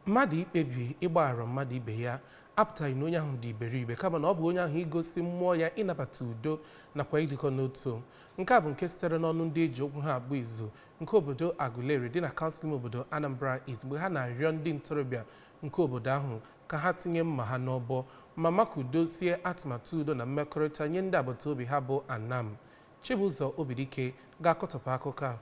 Mmadụ ikpebi ịgbaghara mmadụ ibe ya apụtaghị na onye ahụ dị iberibe, kama na ọ bụ onye ahụ igosi mmụọ ya ịnabata udo nakwa ịdịkọ n'otu. Nke a bụ nke sitere n'ọnụ ndị eji okwu ha abụ izu nke obodo Aguleri dị na kansụl ime obodo Anambra East, mgbe ha na-arịọ ndị ntorobịa nke obodo ahụ ka ha tinye mma ha n'ọbọ ma makudozie atụmatụ udo na mmekọrịta nye ndị agbata obi ha bụ Anam. Chibụzọ Obidike ga-akọtọpụ akụkọ a.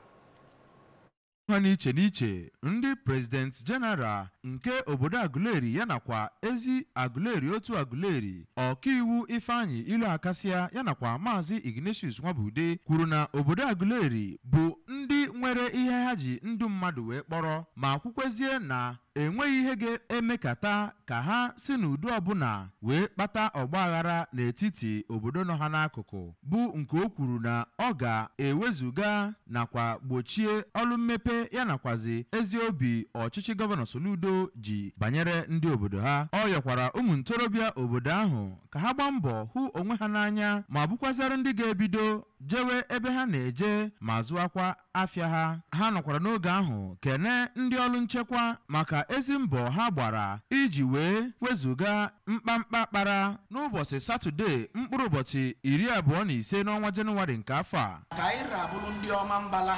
Ha n'iche n'iche, ndị President General nke obodo Aguleri ya nakwa Ezi Aguleri otu Aguleri, Ọkaiwu Ifeanyị Ilu Akasịa ya nakwa Maazị Ignatius Nwabude, kwuru na obodo Aguleri bụ ndị nwere ihe ha ji ndụ mmadụ wee kpọrọ, ma kwukwezie na enweghị ihe ga-emekata ka ha si n'udo ọbụla wee kpata ọgbaghara n'etiti obodo nọ ha n'akụkụ, bụ nke o kwuru na ọ ga-ewezuga nakwa gbochie ọrụ mmepe ya nakwazi ezi obi ọchịchị Gọvanọ Soludo ji banyere ndị obodo ha. Ọ yọkwara ụmụ ntorobịa obodo ahụ ka ha gbaa mbọ hụ onwe ha n'anya ma bụkwazara ndị ga-ebido jewe ebe ha na-eje ma zụakwa afịa ha. Ha nọkwara n'oge ahụ kene ndị ọrụ nchekwa maka ezi mbọ ha gbara iji wee wezụga mkpamkpa kpara n'ụbọchị Satọde, mkpụrụ ụbọchị 25 n'ọnwa Jenụwarị nke afọ a. Ka anyị rabụrụ ndị ọma mbala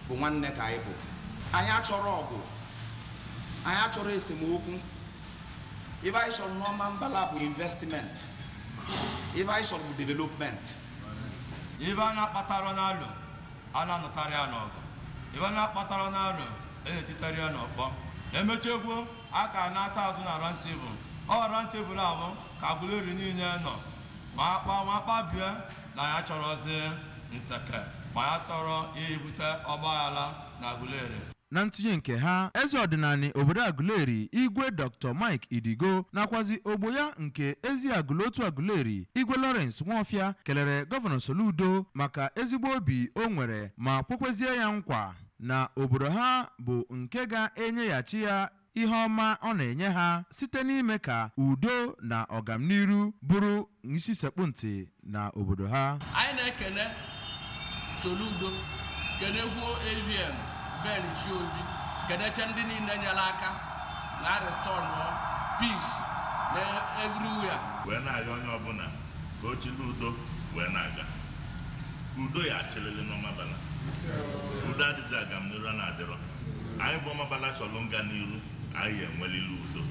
bụ nwanne ka anyị bụ. Anyị achọrọ ọgụ, anyị achọrọ esemokwu. Ibe anyị chọrọ n'ọma mbala bụ investment, ibe anyị chọrọ bụ development. Ibe a na-akpatara n'alụ a na-anụtarị ya n'ọgụ, ibe a na-akpatara n'alụ a na-etitarị ya n'ọkpọ. Emechegbuo aka na-ata azụ na round table. Ọ round table ahụ ka Aguleri niile nọ ma akpa ma kpabie na ya chọrọzi nseke ma ya sọrọ ibute ọgbaghara na Aguleri. Na ntụnye nke ha, eze ọdịnala obodo Aguleri, Igwe Dr. Mike Idigo, nakwazi ogbo ya nke Ezi Agụlotu Aguleri, Igwe Lawrence Nwofia, kelere Gọvanọ Soludo maka ezigbo obi o nwere ma kwekwezie ya nkwa na obodo ha bụ nke ga-enyeghachi ya ihe ọma ọ na-enye ha site n'ime ka udo na ọganiru bụrụ isi sekpụ ntị na obodo ha. Anyị na-ekene Soludo, kenekwuo AVM Ben Chiobi, keneche ndị niile nyere aka na restore peace na everywhere. Wee na-arịọ onye ọbụla ka o chịrị udo wee na-aga. Udo ya achịlịlị n'Ọmabala. Udo adịghị, agamniru a na-adịrọ. Anyị bụ Ọmabala chọrọ nga n'iru, anyị enwelili udo.